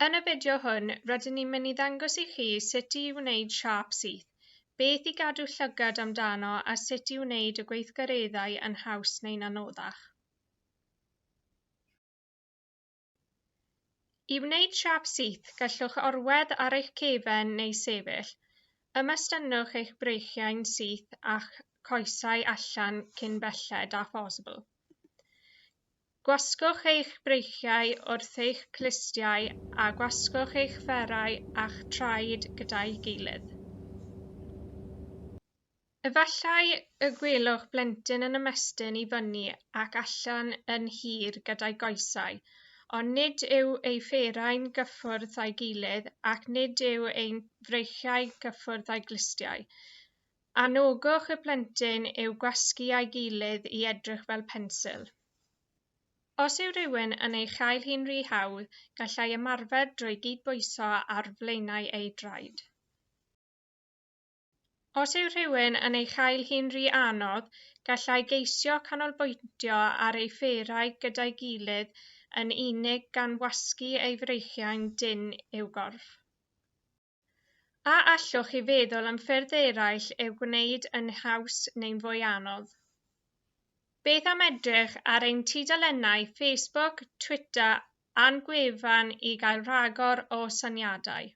Yn y fideo hwn, rydyn ni'n mynd i ddangos i chi sut i wneud siâp syth, beth i gadw llygad amdano a sut i wneud y gweithgareddau yn haws neu'n anoddach. I wneud siâp syth, gallwch orwedd ar eich cefen neu sefyll. Ymestynnwch eich breichiau'n syth a'ch coesau allan cyn belled â phosibl. Gwasgwch eich breichiau wrth eich clustiau a gwasgwch eich fferau a'ch traed gyda'i gilydd. Efallai y gwelwch blentyn yn ymestyn i fyny ac allan yn hir gyda'i goesau, ond nid yw ei fferau'n gyffwrdd â'i gilydd ac nid yw ei freichiau gyffwrdd â'i glustiau. Anogwch y plentyn i'w gwasgu â'i gilydd i edrych fel pensil. Os yw rhywun yn ei chael hi'n rhy hawdd, gallai ymarfer drwy gydbwyso ar flaenau ei draed. Os yw rhywun yn ei chael hi'n rhy anodd, gallai geisio canolbwyntio ar ei fferau gyda'i gilydd yn unig gan wasgu ei freichiau'n dynn i'w gorff. A allwch chi feddwl am ffyrdd eraill i'w gwneud yn haws neu'n fwy anodd? Beth am edrych ar ein tudalennau Facebook, Twitter a'n gwefan i gael rhagor o syniadau?